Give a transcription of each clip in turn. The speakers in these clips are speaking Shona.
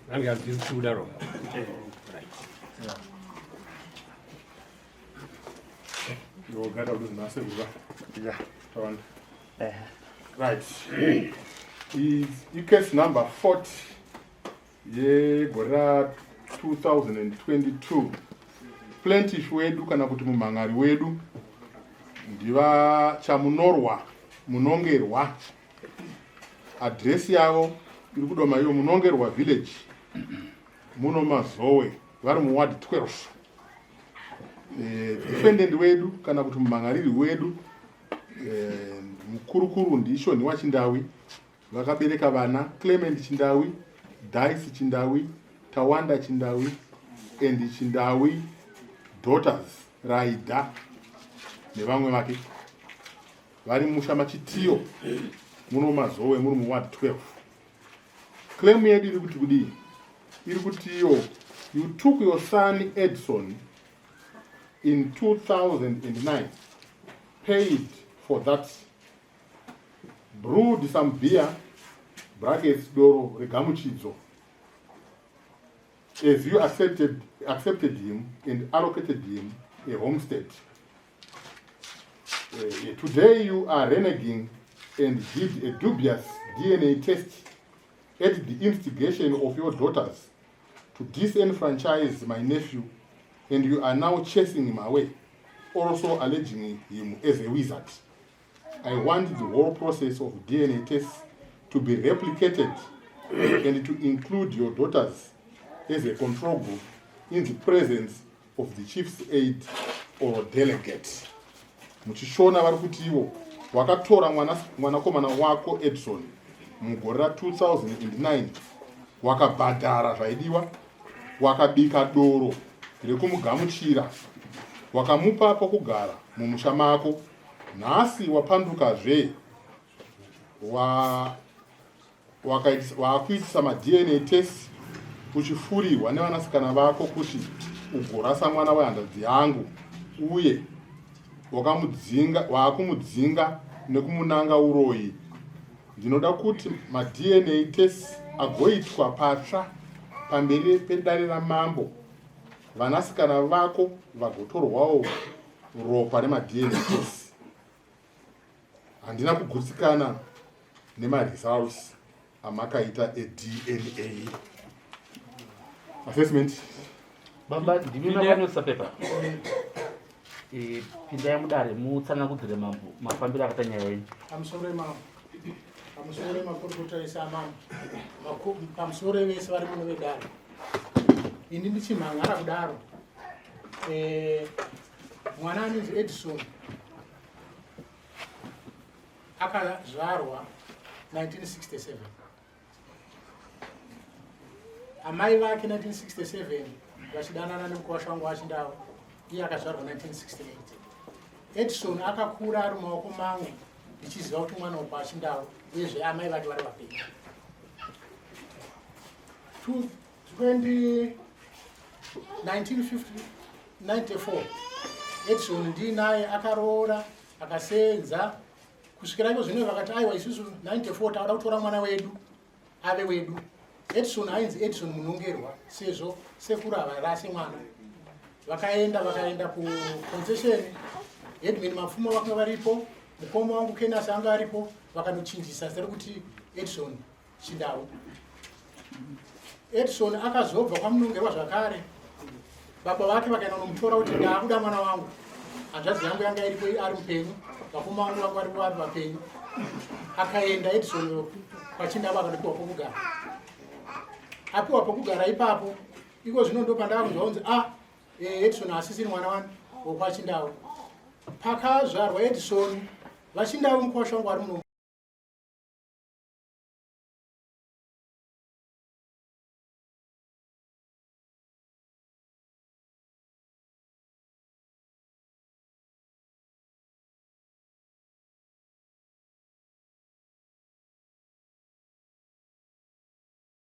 Range dziri kudaro. Ndogara kuti nhasi kuva. Yeah, tawanda. Right. Is case number 40 yegore ra 2022. Plaintiff wedu kana kuti mumhan'ari wedu ndiVaChamunorwa Munongerwa. Adresi yavo iri kudoma iyo Munongerwa Village muno Mazowe vari muward 12. Defendant wedu kana kuti mumhan'ariri wedu mukurukuru ndiShonhiwa Chindawi. Vakabereka vana Clement Chindawi, Dice Chindawi, Tawanda Chindawi and Chindawi daughters Raida nevamwe vake vari musha maChitiyo muno Mazowe muri muward 12. Claim yedu iri kuti kudii? Iri kuti iyo you took your son Edson in 2009, paid for that, brewed some beer, brackets doro regamuchidzo, as you accepted him and allocated him a homestead. Today you are reneging and did a dubious DNA test at the instigation of your daughters to disenfranchise my nephew, and you are now chasing him away, also alleging him as a wizard. I want the whole process of DNA tests to be replicated and to include your daughters as a control group in the presence of the chief's aide or delegate. Muchishona vari kuti ivo wakatora mwanakomana wako Edson mugore ra2009, wakabhadhara zvaidiwa, wakabika doro rekumugamuchira, wakamupa pokugara mumusha mako. Nhasi wapandukazve, waakuitisa maDNA test uchifurirwa nevanasikana vako kuti ugorasa mwana wehanzvadzi yangu, uye waakumudzinga nekumunanga uroyi. Ndinoda kuti maDNA test agoitwa patsva pamberi pedare ramambo, vanasikana vako vagotorwawo ropa remaDNA test. Handina kugutsikana nemaresults amakaita eDNA assessment. Baba, ndimi makanyosa pepa. Pindai mudare mutsanangudzire mambo mafambiro akaita nyaya yenyu. Pamusoro mambo, pamusoro makurukota ese amambo, pamusoro vese vari muno vedare. Ini ndichimhangara kudaro, mwana anonzi Edison akazvarwa 1967, amai vake 1967 vachidanana nemukuwasha wangu waChindau, iye akazvarwa 1968. Edison akakura ari mumaoko mangu ndichiziva kuti mwana wokwaChindau, uyezve amai vake vari vapenyu. 20 1994 Edison ndinaye, akaroora, akasenza kusvikira iko zvino. Vakati aiwa, isusu 94 tauda kutora mwana wedu ave wedu. Edison ainzi Edison Munongerwa, sezvo sekuru havarase mwana. Vakaenda kuconcession, headman Mapfumo vakanga varipo, mukoma wangu Kenas anga aripo, vakanochinjisa zita rekuti Edison Chindau. Edison akazobva kwaMunongerwa zvakare, baba vake vakaenda kunomutora kuti ndaakuda mwana wangu. Hanzvadzi yangu yanga iripo ari mupenyu, vakoma vangu vanga varipo vari vapenyu. Akaenda Edison kwaChindau, akanopiwa pokugara. Apiwa pokugara ipapo, iko zvino ndo pandaakunzwa kunzi a Edison haasisiri mwana wani wokwaChindau. Pakazvarwa Edison, vaChindau, mukwasha wangu ari muno.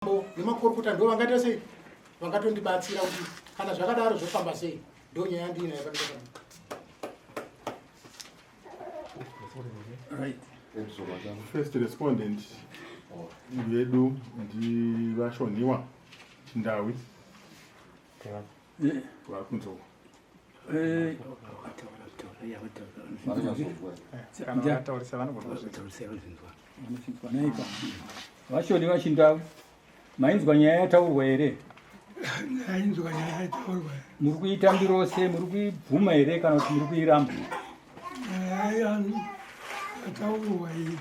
Mambo nemakorokota ndo vangaita sei vangatondibatsira kuti kana zvakadaro zvofamba sei ndo nyaya yandiinayo pano. Right. First respondent vedu ndiVaShoniwa Chindawi vakunzou. VaShoni vaChindawi, mainzwa nyaya yataurwa here? Ndainzwa nyaya yataurwa. Muri kuitambirawo sei? Muri kuibvuma here kana kuti muri kuiramba? Nyaya yataurwa iyi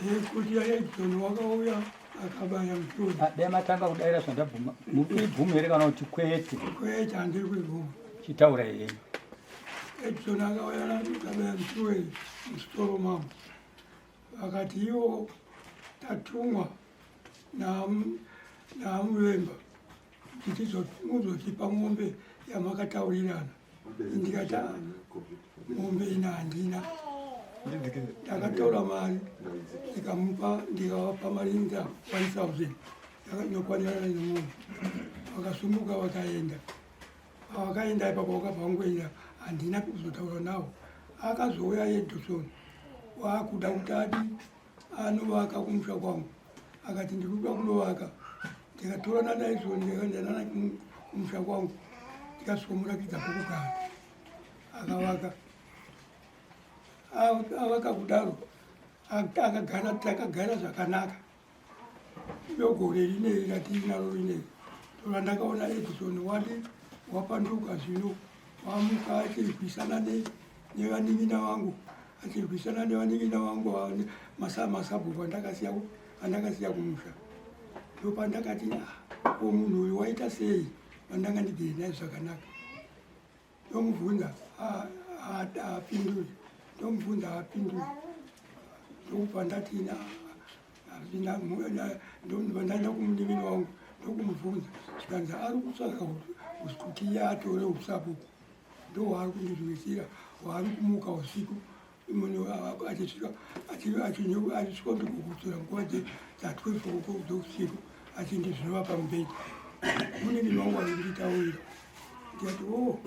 ndeyekuti Edson wakauya akabaya mushoni. Ah, dai matanga kudaira zvandabvuma. Muri kuibvuma here kana kuti kwete? Kwete, handiri kuibvuma. Chitaura henyu. Edson akauya akabaya mushure musitoro mangu, vakati ivo tatumwa naMuvemba kuti muzotipa mombe yamakataurirana. Ndikati "Ah, mombe ina handina. Ndakatora mari ndikamupa, ndikavapa mari inda 1000 yakanokwanirana nemombe. Vakasumuka vakaenda. Pavakaenda ipapo vakabva vangoenda, handina kuzotaura navo. Akazouya Edison waakuda kuti adi anovaka kumusha kwangu, akati ndiri kuda kunovaka. Ndikatorana naEdison, ndikaenda nana kumusha kwangu, ndikasvikomurakidza pokugara, akavaka. Avaka kudaro akagara, takagara zvakanaka. Iyo gore rineri ratiinaro rineri ndorandakaona Edison wati wapanduka zvino, wamuka achirwisana nevanin'ina vangu, achirwisana nevanin'ina vangu masabhuku andakasiya kumusha. Ndopandakati, "Ah, ko munhu uyu waita sei vandanga ndigere naye zvakanaka?" Ndomubvunza, haapinduri. Ndomubvunza, haapinduri. Ndokubva ndati ndobva ndaenda kumunin'ina wangu, ndokumubvunza, zvikanzi ari kutsvaga kuti iye atore usabhuku, ndo waari kundizwisira, waari kumuka usiku munhu achisvika achisvika ndikukutsura nguva dza 12 dzousiku achindizvinova pamubhedha. Munin'ina wangu achinditaurira, ndikati o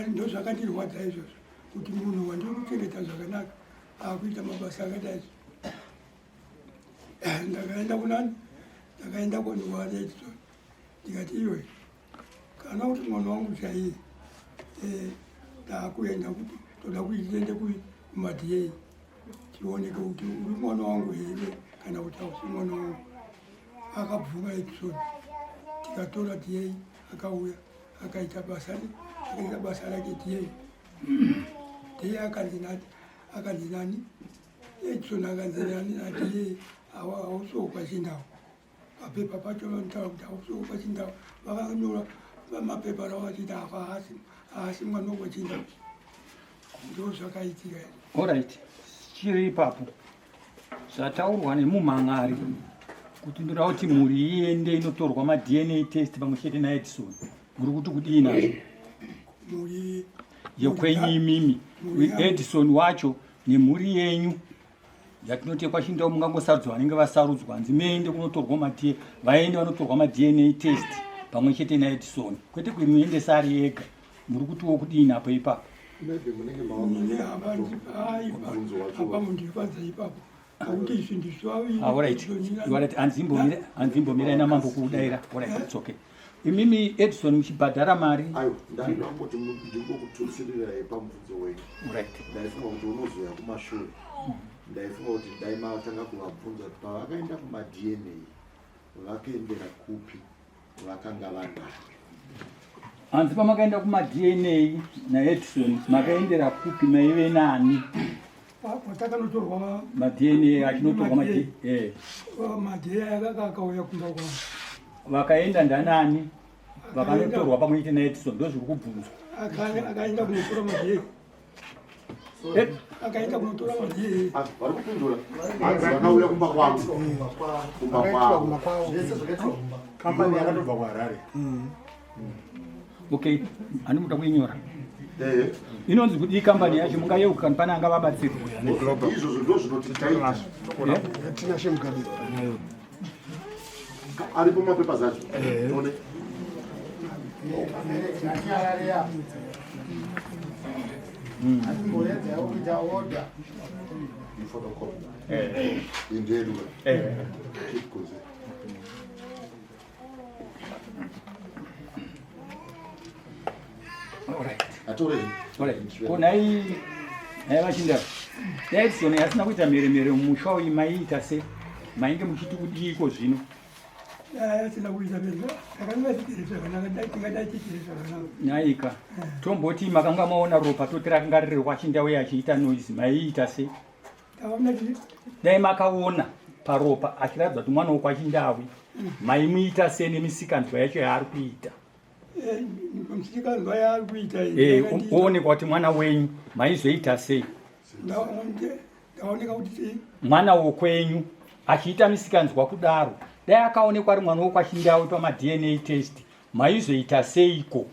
ndo zvakandirwadza izvozvo, kuti munhu wandiri kuchengeta zvakanaka akuita mabasa akadai. Ndakaenda kunani? Ndakaenda kondiwaredson, ndikati, "Iwe, kana kuti mwana wangu chaiye, ndaakuenda kuti toda kuti tiende kumaDA tioneke kuti uri mwana wangu here kana kuti hausi mwana wangu." Akabvuma Edison, tikatora DA, akauya akaita basa, akaita basa rake DA. DA akanzi nani? Edison akanzi nani? NaDA, hausiwo kwaChindau. Mapepa pacho vanotaura kuti hausiwo kwaChindau. Vakanyora mapepa ravo vachiti apa haasi mwana wekwaChindau. Ndo zvakaitika. Alright, chiri ipapo zvataurwa nemumhan'ari kuti ndoda kuti mhuri iende inotorwa maDNA test pamwe chete naEdison, muri kuti kudii nazvo? Mhuri yekwenyu imimi, Edison wacho nemhuri yenyu yatinoti kwaChindau, mungangosarudzwa vanenge vasarudzwa, hanzi muende kunotorwa maDNA, vaende vanotorwa maDNA test pamwe chete naEdison, kwete kuimuendesa ari ega. Muri kutiwo kudii napo ipapo? Maybe munenge apa mundirwadza ipapo, akuti izvi ndizvo. Alright, hanzimbomirai namambo kuudaira. Alright, it's okay. Imimi Edison muchibhadhara mari. Aiwa, ndangoti ndingokututsirirai pamubvunzo wenyu. Ndaifunga kuti unozoya kumashure. Ndaifunga kuti dai matanga kuvabvunza kuti pavakaenda kumaDNA vakaendera kupi, vakanga vanani. Hanzi pamakaenda kumaDNA naEdison makaendera kupi, maive nani? Kwatakanotorwa maDNA achinotorwa maDNA. MaDA akauya kumba kwangu. Vakaenda ndanani vakanotorwa pamwe chete naEdison? Ndo zviri kubvunzwa. Akaenda kunotora maDA, akaenda kunotora maDA. Ah, vari kupindura, hanzi vakauya kumba kwangu, kumba kwavo. Kambani yakatobva kuHarare. Okay, handimuda kuinyora. Inonzi kudii kambani yacho? Mungayeuka kana pane angavabatsira? Izvozvo ndo zvinoti taita. Tinashe Mugabe. Aripo mapapers acho. Tone. Atimboedza kuita order. Iphotocopy. Indedu. Keep kunze. Alright. Atore. Alright. Ko nhai nhai vachindava. Dai Edison asina kuita mheremhere mumusha uyu maiita se mainge muchiti kudiiko zvino? Dai asina kuita mheremhere takanga tigere zvakanaka dai tingadai tigere zvakanaka. Nhaika. Tomboti makanga maona ropa toti rakanga riri rwaChindau achiita noise maiita se? Taona ti Dai makaona paropa achiratidza kuti mwana wokwaChindawi maimuita se nemisikanzwa yacho yaari kuita. Musikanzwa yaari kuita iyi. Oonekwa kuti mwana wenyu maizoita sei? Ndaoneka kuti sei? Mwana wokwenyu achiita misikanzwa kudaro, dai akaonekwa ari mwana wokwaChindawi pamaDNA test maizoita seiko?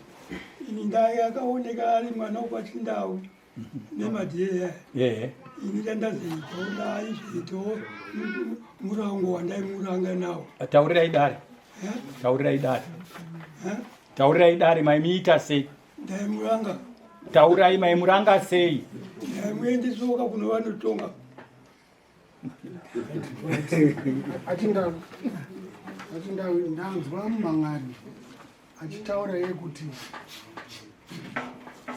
Ini ndai akaoneka ari mwana wokwaChindawi nemaDNA. Ini chandazoitawo ndaizoitawo murango wandaimuranga nawo. Taurirai dare. Taurirai dare. Taurirai dare maimuita sei? Ndaimuranga. Taurai maimuranga sei? Ndaimuendesoka kuno vanotonga. Achinda achinda ndanzwa mumang'ari achitaura iye kuti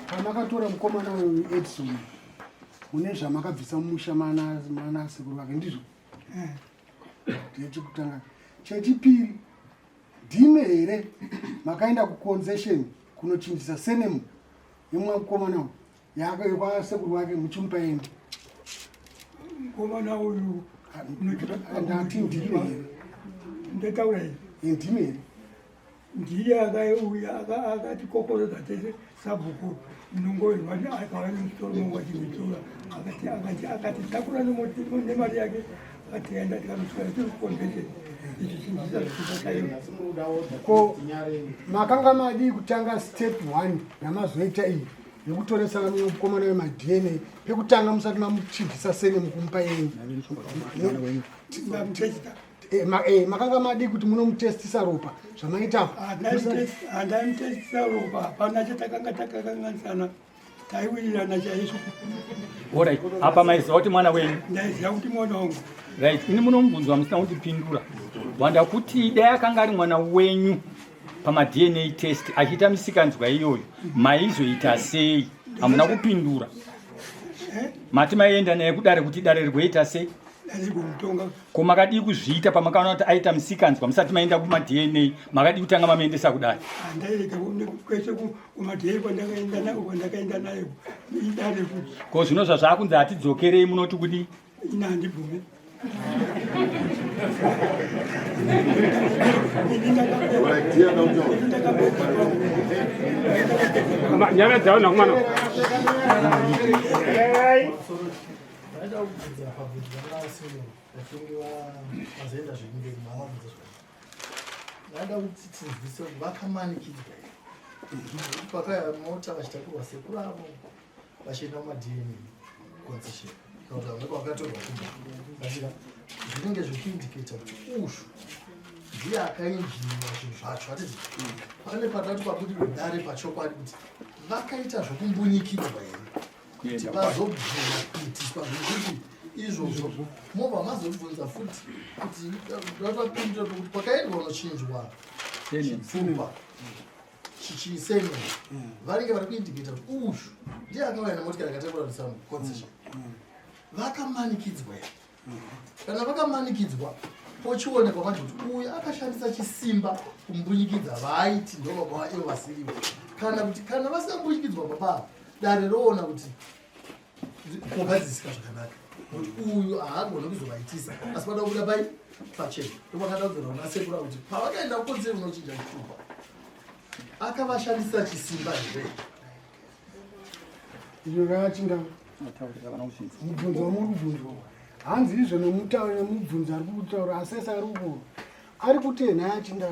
pamakatora mukomana uyu Edson mune zvamakabvisa mumusha mana mana sekuru vake ndizvo? Ndechekutanga. Chechipiri, ndime here makaenda kuconcession kunochinjisa senemu yemwamukomana uyu yake yekwasekuru vake muchimupa yenyu? Mukomana uyu ndati ndime here? Ndataura here? Ndime here? Ndiye akauya akatikokorodza tese sabhuku munongoerwa akauya nemusoro mongu achimitora akati akati akati takura nemari yake akati enda tikanosvika tiri kuconvention ichi chinjisa zvitupa chaiyo. Ko makanga madii kutanga step 1 yamazoita iyi yekutoresa mukomana wemaDNA pekutanga musati mamuchinjisa sene mukumupa yenyu? Ndamutesta. Makanga madii kuti munomutestisa ropa zvamaita apa? Handaimutestisa ropa, hapana chatakanga takakanganisana, taiwirirana chaizvo. Alright. Apa maiziva kuti mwana wenyu? Ndaiziva kuti mwana wangu. Right. Ini munomubvunzwa musina kundipindura. Wanda kuti dai akanga ari mwana wenyu pamaDNA test achiita misikanzwa iyoyo maizoita sei? Hamuna kupindura. Mati maienda naye kudare kuti dare rigoita sei? Ndaigomutonga. Ko makadii kuzviita pamakaona kuti aita misikanzwa musati maenda kumaDNA? Makadii kutanga mamuendesa kudare? Handairega kwese kumaDNA kwandakaenda nako kwandakaenda naye idare kuti. Ko zvino zvazvakunzi hatidzokerei munoti kudii? Ini handibvume. Nyara dzavo nakumana. Ndaida kubvunza pabvunzo vanga vatongi vazoenda zvekumberi mavabvunza zvakanaka. Ndaida kuti tinzwise kuti vakamanikidzwa here nekuti pakauya mota vachitakurwa sekuru avo vachienda kumaDNA concession kana kuti vamwe vakatorwa kubva vasvika zvinenge zvichiindicata kuti ushu ndiye akainjiniwa zvinhu zvacho hatiti pane patati pabudirwe dare pachokwadi kuti vakaita zvokumbunyikidzwa here kuti vazobvuma kuitiswa zvekuti izvozvo mobva mazobvunza futi kuti vapindura kuti kwakaendwa unochinjwa chipfupa chichisenwa vanenge vari kuindicata kuti ushu ndiye akauya nemotikari akatakura kuisa concession vakamanikidzwa here kana vakamanikidzwa pochionekwa manje kuti uyu akashandisa chisimba kumbunyikidza vaaiti ndo baba vaivo vasirivo kana kuti kana vasina kumbunyikidzwa baba dare roona kuti kogadzisika zvakanaka nokuti uyu haagoni kuzovaitisa asi vada kubuda pai pachena ndovakada kudzora kuna sekura kuti pavakaenda kukonzeri unochinja chitupa akavashandisa chisimba here Iyo yachinda mubvunzo wamuri kubvunzwa hanzi izvo nemutauro nemubvunzo ari kutaura asesa ari kukuru ari kuti nhai achinda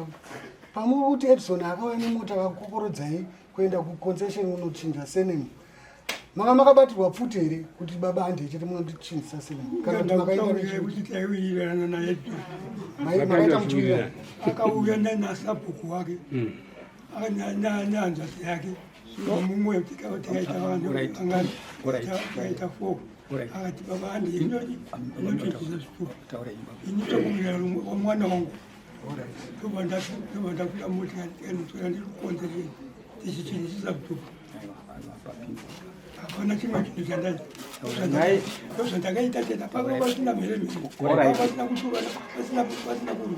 pamuri kuti Edson akauya nemota vakukokorodzai kuenda kuconcession unochinja senemu. Manga makabatirwa pfuti here kuti baba handei chete munondichinjisa sei? Kana kuti makaita kuti taiwirirana naye makaita muchiwirirana. Akauya nasabhuku wake hmm. nehanzvadzi yake mumwe tikaita vanhu vangani tikaita four akati baba handei inochinjisa zvitupa ini tokumbira mwana wangu ndobva ndakwira mota ndikanoswera ndiri kukonzerei tichichinjisa zvitupa hapana chimwe chinhu chandazvandakaita chete panga pasina mheremhere pasina kushuvana pasina pasina kuru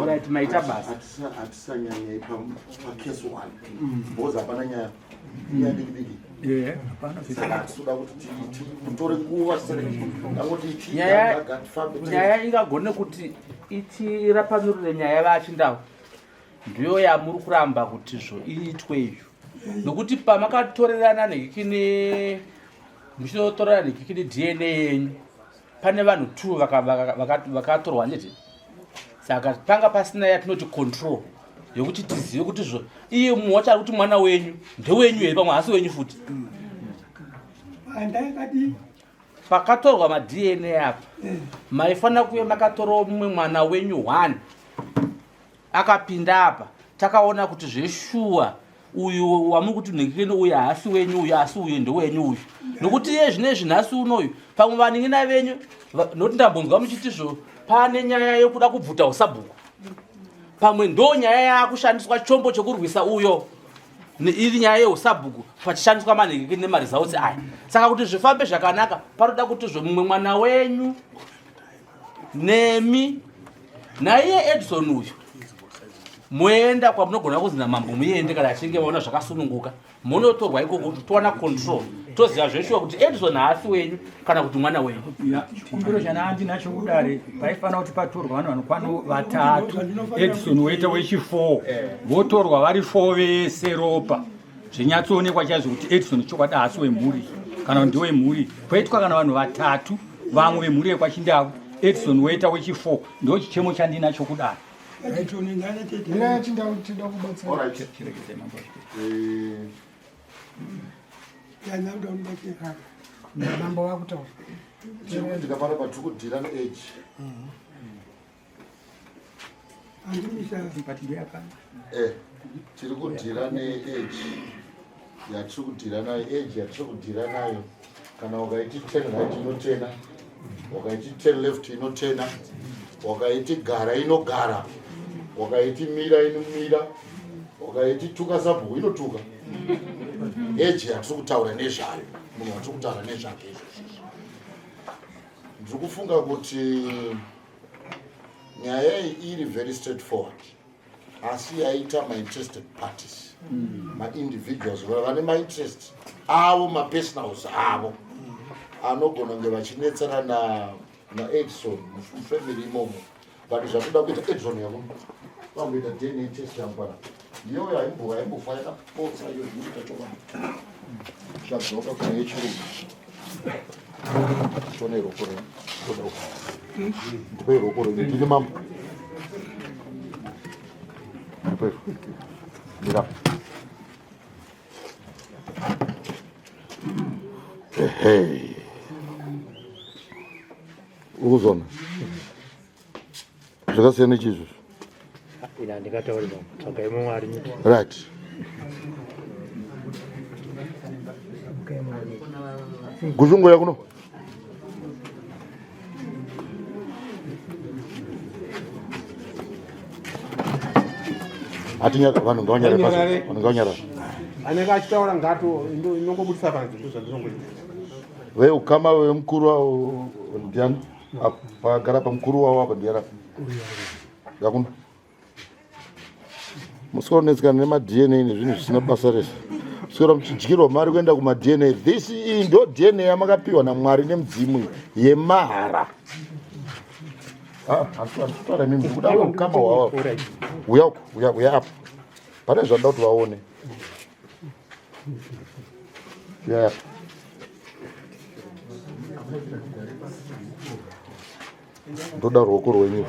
Alright, maita basa hatisanyanyei pacase one because hapana nyaya nyaya diki diki saka hatitoda kuti titore nguva tisangoti nyaya ingagone kuti itirapanurire nyaya vachindau ndiyo yamuri kuramba kuti zvo iitwe iyo nokuti pamakatorerana nhikini muchitotorerana nhikini dna yenyu pane vanhu two vakatorwa nditi saka panga pasina yatinoti control yekuti tizive kuti zvo iye mumwe wacho ari kuti mwana wenyu ndewenyu here pamwe hasi wenyu futi pakatorwa madna apa maifanira kuve makatorawo mumwe mwana wenyu one akapinda apa takaona kuti zveshuwa uyu wamuri kuti nhingikeni uyu haasi wenyu uyu asi uyu ndewenyu uyu nokuti iye zvino izvi nhasi unoyu pamwe vanin'ina venyu nokuti ndambonzwa muchitizvo pane nyaya yokuda kubvuta usabhuku pamwe ndo nyaya yaakushandiswa chombo chokurwisa uyo iri nyaya yeusabhuku pachishandiswa manhingiki nemaresults aya saka kuti zvifambe zvakanaka panoda kuti zvo mumwe mwana wenyu nemi naiye edison uyu moenda kwamunogona kuzi namambo muende kana achinge vaona zvakasununguka munotorwa ikoko kuti towana control toziva zveshuwa kuti edison haasi wenyu kana kuti mwana wenyu chikumbiro chanandinacho kudare paifanira kuti patorwa vanhu vanokwana vatatu edison woita wechi4 votorwa vari 4 vese ropa zvinyatsoonekwa chaizvo kuti edison chokwadi haasi wemhuri kana kuti ndewemhuri poitwa kana vanhu vatatu vamwe vemhuri yekwachindau edison woita wechi4 ndo chichemo chandinacho kudaro mambo vakutaura chiri kuitika pano patiri kudhira neage Eh, tiri kudhira neage yatiri kudhira nayo age yatiri kudhira nayo kana ukaiti ten right inotena wakaiti ten left inotena wakaiti gara inogara wakaiti mira inomira wakaiti tuka sabhuku inotuka age yatiri kutaura nezvayo munhu watiri kutaura nezvake izvozvizvi ndiri kufunga kuti nyaya iyi iri very straight forward asi yaita mainterested parties mm. maindividuals vane mainterest avo mapersonals avo anogona kunge vachinetsana naedson mufamily imomo but zvatoda kuita edson yavo vamboita dna test yangwana iyoyo haimbo haimbofa yakapotsa iyo zvinoita chokwadi chadzoka kune yechirungu tone roko renyu ndipei roko renyu ndini mambo ndipei mira ehe ukuzona zvakasiyana nechii izvozvo ini handingatauri mambo tsvagai mumwe ari nyika right guzungu yakuno atinyara vanhu ngavanyarare vanhu ngavanyarare anenge achitaura ngato inongobudisa panze ndozvandinongoita veukama vemukuru ndiani Pagara pamukuru wavo apa ndiyara. Yakuno. Muswera unetsekana nemaDNA nezvinhu zvisina basa rese. Muswera muchidyirwa mari kuenda kumaDNA. This iyi ndo DNA yamakapiwa naMwari nemudzimu yemahara. Ah, handikutaura mimi ndikuda ukama hwavo. Uya uko, uya uya apa. Pane zvanoda kuti vaone. Yeah. Ndoda ruoko rwenyu.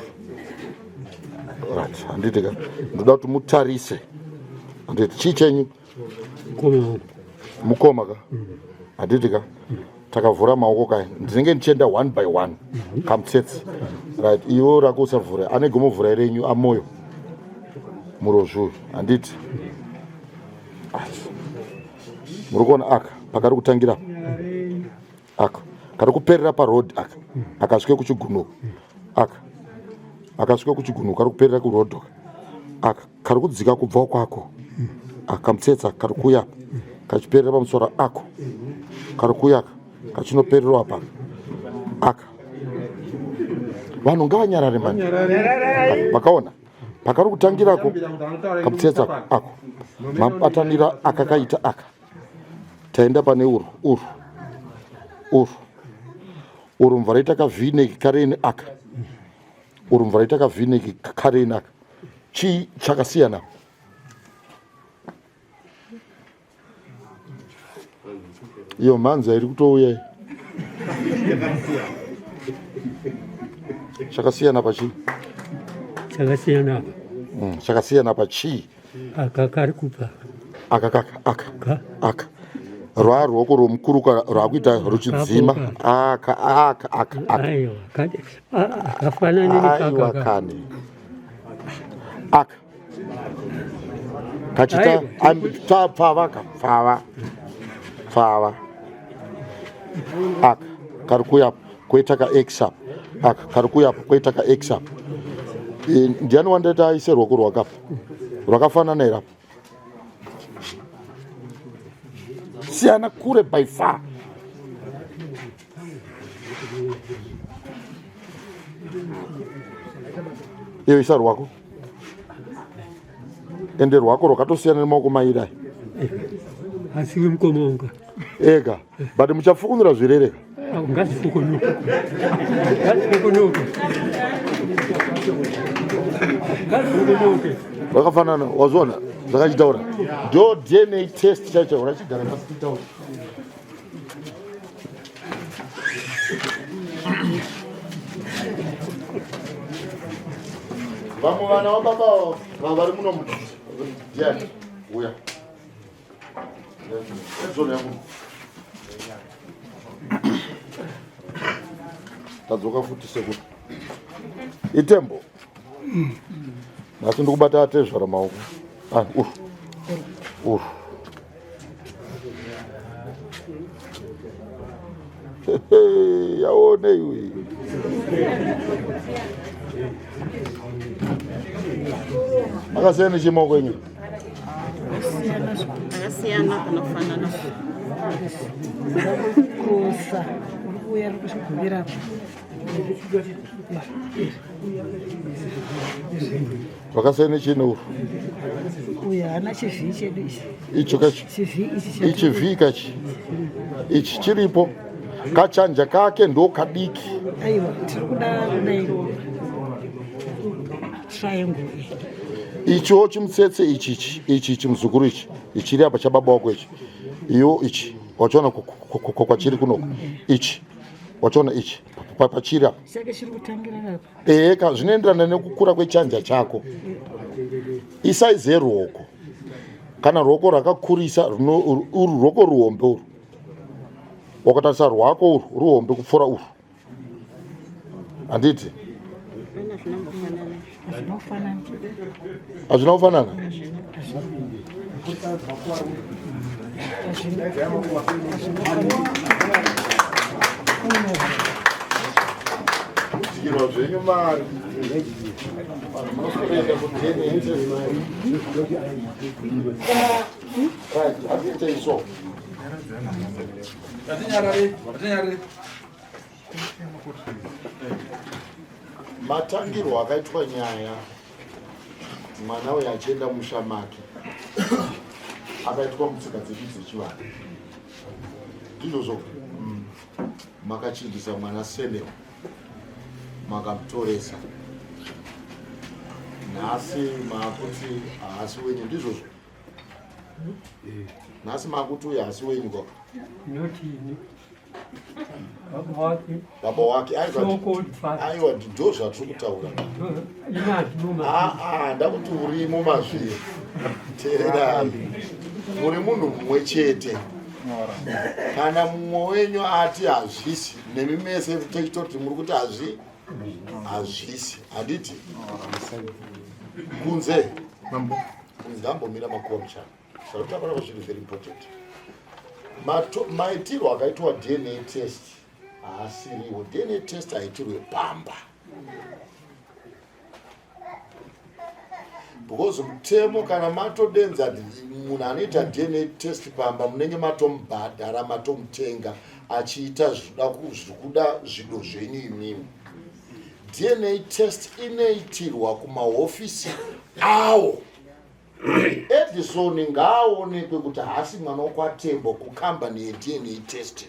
Right, handiti ka. Ndoda kuti mutarise. Handiti chii chenyu? Mukoma ka. Handiti ka? Takavhura maoko kaya. Ndinenge ndichienda one by one. Kamutsetse. Right, iwe rako usavhura. Ane gomo vhurai renyu amoyo. Murozvi uyu. Handiti? Muri kuona aka pakari kutangira aka kari kuperera paroad aka akasvike kuchigunuka aka akasvika kuchigunuka kari kuperera kuroad aka aka kari kudzika kubva kwako akamutsetsa kari kuya kachiperera pamusoro ako kari kuya kachinopererwa apa aka vanhu ngavanyarare mani vakaona pakari kutangirako kamutsetsa ako mabatanira akakaita aka taenda pane urwu urwu urwu urwu mvura ita kavhineki kareni aka urwu mvura ita kavhineki kareni aka chii chakasiyana iyo mhanza iri kutouya chakasiyana pachii chakasiyana apa chakasiyana pachii aka kari kupa aka kaka aka aka rwaruoko rwomukuru rwakuita ruchidzima aka aka aka aka akafanana aiwa kani aka kachita pfava ka pfava pfava aka kari kuya koita ka x up aka kari kuya koita ka x up e, ndiani wandaita aise ruoko rwakapa rwakafanana here apa siyana kure by far iyo isa rwako ende rwako rwakatosiyana nemaoko mairi aya asi mukomonga ega but muchafukunura zvirereka ngazvifukunuke ngazvifukunuke ngazvifukunuke vakafanana wazviona zvakachitaura ndo dna test chaicho urachigara pasi titaura vamwe vana vababa vari muno ndiani uya tadzoka futi sekuru itembo nhasi ndikubata atezvara maoko ah, uru uru yaone iwe akasiyana nechemaoko enyu akasiyana kana kufanana kusa uri kuuya ri kusvigumira Zvakasiyana nechii neuru? Uyu haana chivhii chedu ichi. Icho kachi. Chivhii ichi. Ichi vhii kachi. Ichi chiripo. Kachanja kake ndo kadiki. Aiwa, tiri kuda kudai. Triangle iyi. Ichiwo chimutsetse ichi ichi ichi ichi muzukuru ichi. Ichiri apa chababa wako ichi. Iyo ichi. Wachiona kwachiri kunoko. Ichi. Wachiona ichi. Pachiri apa. Chake chiri kutangira apa. Eheka zvinoenderana nekukura kwechanja chako. Isaizi yeruoko. Kana ruoko rwakakurisa uru ruoko ruhombe uru. Wakatarisa rwako uru ruhombe kupfuura uru. Handiti? Hazvina kufanana? Kudyirwa zvenyu mari. Vanhu munosoenda kuDNA test. Right, hatiitei so. Matangirwo akaitwa nyaya mwana uyu achienda musha make akaitwa mutsika dzedu dzechivanhu ndizvozvo mm. makachinjisa mwana seneo makamutoresa nhasi maakuti haasi wenyu ndizvozvo nhasi maakuti uyu haasi wenyu kwa baba wake aiwa ndo zvatiri kutaura ah, ah, ndakuti urimo mazviri teererai muri munhu mumwe chete. Kana mumwe wenyu ati hazvisi, nemi mese techitoti muri kuti hazvi hazvisi, handiti? Kunze kunze ndambomira makuva muchana zvakutakura zviri very important. Maitirwo akaitwa DNA test haasiriwo. DNA test haitirwe pamba because mutemo kana matodenza munhu anoita dna test pamba munenge matomubhadhara matomutenga achiita zvikuda zvido zvenyu imimi dna test inoitirwa kumahofisi awo edison ngaaonekwe kuti haasi mwana wokwatembo kukambani yedna test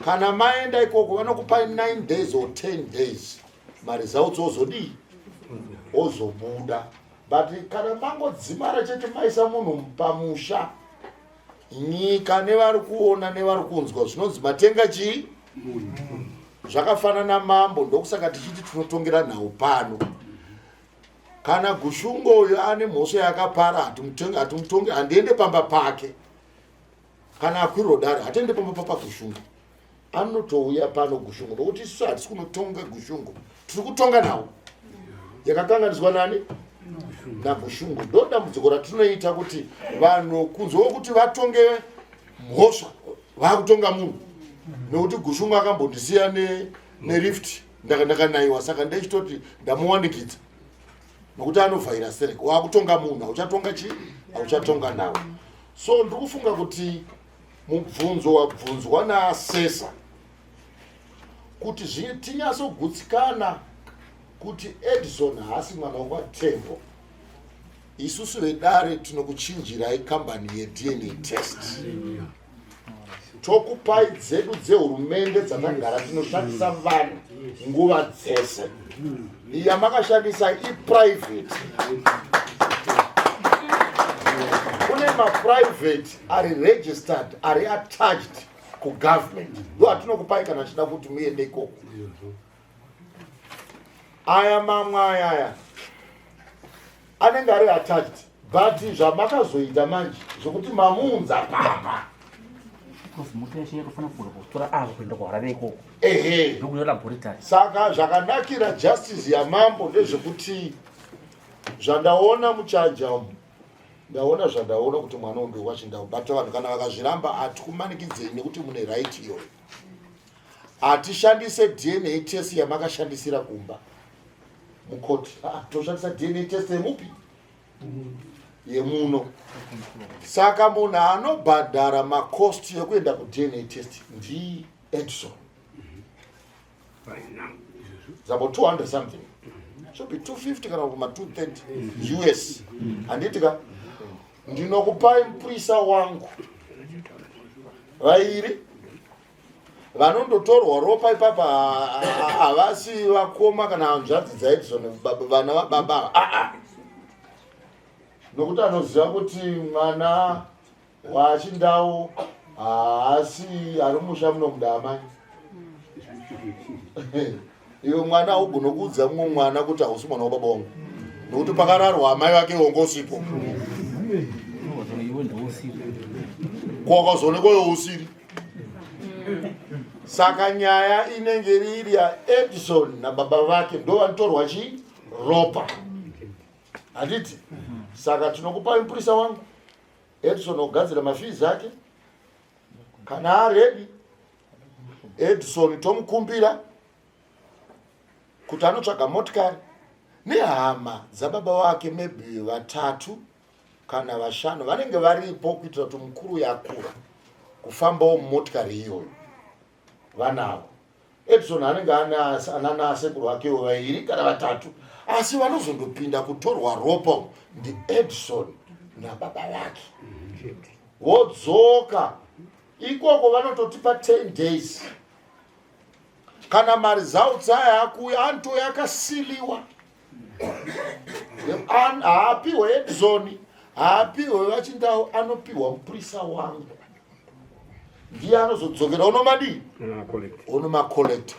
kana maenda ikoko vanokupai 9 days or 10 days maresults ozodii ozobuda but kana mangodzimara chete maisa munhu pamusha nyika nevari kuona nevari kunzwa zvinonzi matenga chii zvakafanana mambo ndokusaka tichiti tinotongera nhau pano kana gushungo uyo ane mhosva yakapara hatimutonge handiende pamba pake kana akwirwa dare hatiende pamba papa gushungo anotouya pano gushungo nokuti isu hatisi kunotonga gushungo tiri kutonga nawo yakakanganiswa nani nagushungo ndo dambudziko ratinoita kuti vanhu kunze wekuti vatonge mhosva vakutonga munhu nekuti gushungo akambondisiya nerift ndakanaiwa saka ndechitoti ndamuwanikidza nokuti anovhaira serek wakutonga munhu hauchatonga chii hauchatonga nawo so ndiri kufunga kuti mubvunzo wabvunzwa naasesa kuti tinyatsogutsikana kuti edison haasi mwana wekwatembo isusu vedare tinokuchinjirai kambani yedna test tokupai dzedu dzehurumende dzatagara tinoshandisa vanhu nguva dzese yamakashandisa iprivate kune maprivate ari registered ari attached kugovernment ndo atinokupai kana achida kuti muende ikoko aya mamwe ayaya anenge ari attached but zvamakazoita manje zvekuti mamuunza pamba ehe saka zvakanakira justice yamambo ndezvekuti zvandaona muchaja umu ndaona zvandaona kuti mwana uyu wachindau but vanhu kana vakazviramba hatikumanikidzei nekuti mune right iyoyo hatishandise dna test yamakashandisira kumba mukoti ah, toshandisa dna test yemupi yemuno saka munhu anobhadhara macost yekuenda kudna test ndi edison It's about 200 something should be 250 kana kuma 230 us handiti ka ndinokupai mupurisa wangu vairi vanondotorwa ropa ipapa havasi vakoma kana hanzvadzi dzaedison vana vababa aa nokuti anoziva kuti mwana wachindau haasi ari musha munomuda amai iwe mwana haugone kuudza mumwe mwana kuti hausi mwana wababa wangu nokuti pakararwa amai vake wonga usipo kwakazoonekwa iwe usiri saka nyaya inenge iri yaedison nababa vake ndo vanotorwa chii ropa handiti saka tinokupai mupurisa wangu edison ogadzira mafees ake kana aredi edison tomukumbira kuti anotsvaga motikari nehama dzababa vake maybe vatatu kana vashanu vanenge varipo kuitira kuti mukuru yakura kufambawo mumotikari iyoyo vanavo edison anenge ananasekuru vakewo vairi kana vatatu asi vanozondopinda kutorwa ropa ndiedison nababa vake vodzoka ikoko vanototipa 10 days kana maresults aya akuuya anotouya akasiliwa haapihwe edison haapihwe vachindau anopiwa mupurisa wangu ndiye anozodzokera unomadii unomacollecta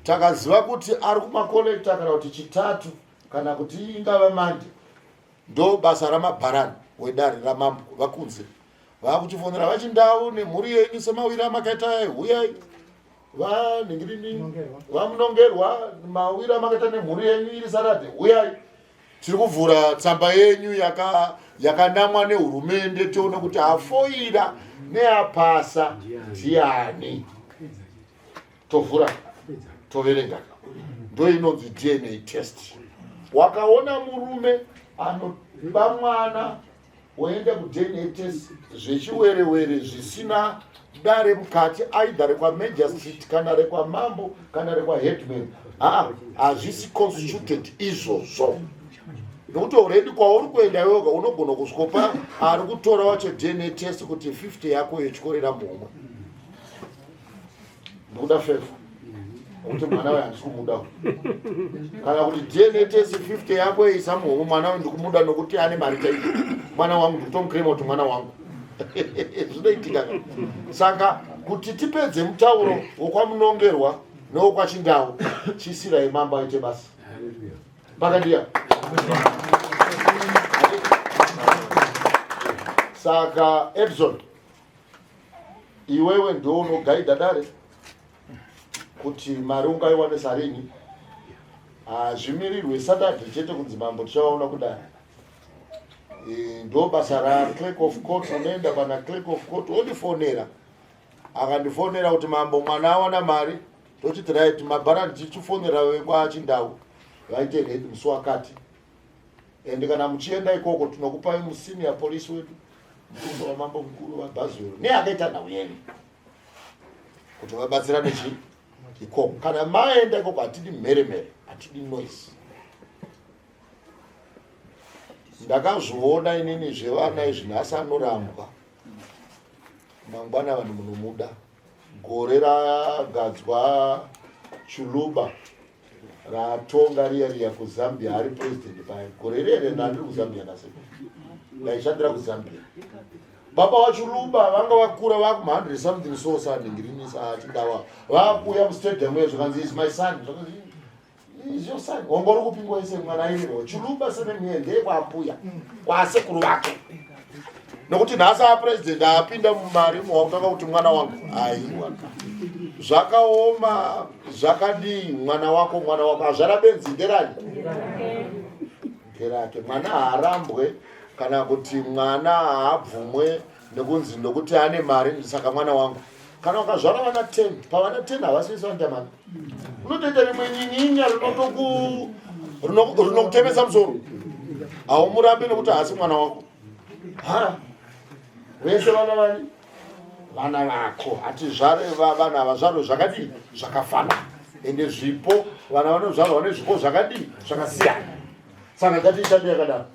takaziva kuti ari kumacollecta kana kuti chitatu kana kuti ingava mande ndo basa ramabharani wedare ramambo vakunze. Vakuchifonera vachindau nemhuri yenyu semawira amakaita ayo huyai vanhingirini vamunongerwa mawira amakaita nemhuri yenyu iri sarade huyai tiri kuvhura tsamba yenyu yakanamwa yaka nehurumende tione kuti afoira neapasa ndiani tovhura toverenga ndoinonzi dna test wakaona murume anoba mwana woenda kuDNA test zvechiwerewere zvisina dare mukati either rekwamagistrate kana rekwamambo kana rekwaheadman haa hazvisi constituted izvozvo nokuti already kwauri kuenda iweoga unogona kusvikopa ari kutora wacho dna test kuti 50 yako yotyorera muhomwe ndikuda favor kuti mwana uyu handisi kumuda kana kuti dna test 50 yako isa muhomwe mwana uyu ndikumuda nokuti ane mari chaiyo mwana wangu ndikutomukrema kuti mwana wangu zvinoitika saka kuti tipedze mutauro wokwamunongerwa newokwachindau chisirai mambo aite basa pakandiya saka edson iwewe ndiwe unogaidha dare kuti mari ungaiwanisa rini hazvimirirwe saturday chete kunzi mambo tichavaona kudare e, ndo basa raclerk of court unoenda pana clerk of court wondifonera akandifonera kuti mambo mwana awana mari tochiti right mabhara ndichifonera vekwachindau vaite redi musi wakati and kana muchienda ikoko tinokupai musenior police wedu mutumba wamambo mukuru vabhazuro neakaita nhau yenyu kuti vabatsirane chii ikoko kana maenda ikoko hatidi mheremhere hatidi noise ndakazviona inini zvevana izvi nhasi anorambwa mangwana vanhu munomuda gore ragadzwa chuluba ratonga riya riya kuzambia ari president paya gore riya riya ndandiri kuzambia nase ndaishandira kuzambia baba vachuluba vanga vakura vakuma 100 something so sanhingirinisa achindawa vakuuya mustadium uye zvakanzi is my son zvakanzi is your son wanga uri kupingwa ise mwana airerwa chuluba senemie ndeyekwaambuya kwasekuru vake nokuti nhasi apresident apinda mumari mowakutanga kuti mwana wangu aiwa zvakaoma zvakadii mwana wako mwana wako azvara benzi nderani nderake mwana haarambwe kana kuti mwana haabvumwe nekunzi nokuti ane mari saka mwana wangu kana ukazvara vana 10 pavana 10 havasi vese vanoita mari unotoita rimwe nyinyinya rinokutemesa musoro haumurambi nekuti haasi mwana wako ha vese vana vani vana vako hatizvare vana havazvarwe zvakadii zvakafanana ende zvipo vana vanozvarwa nezvipo zvakadii zvakasiyana saka ngatiishande yakadaro.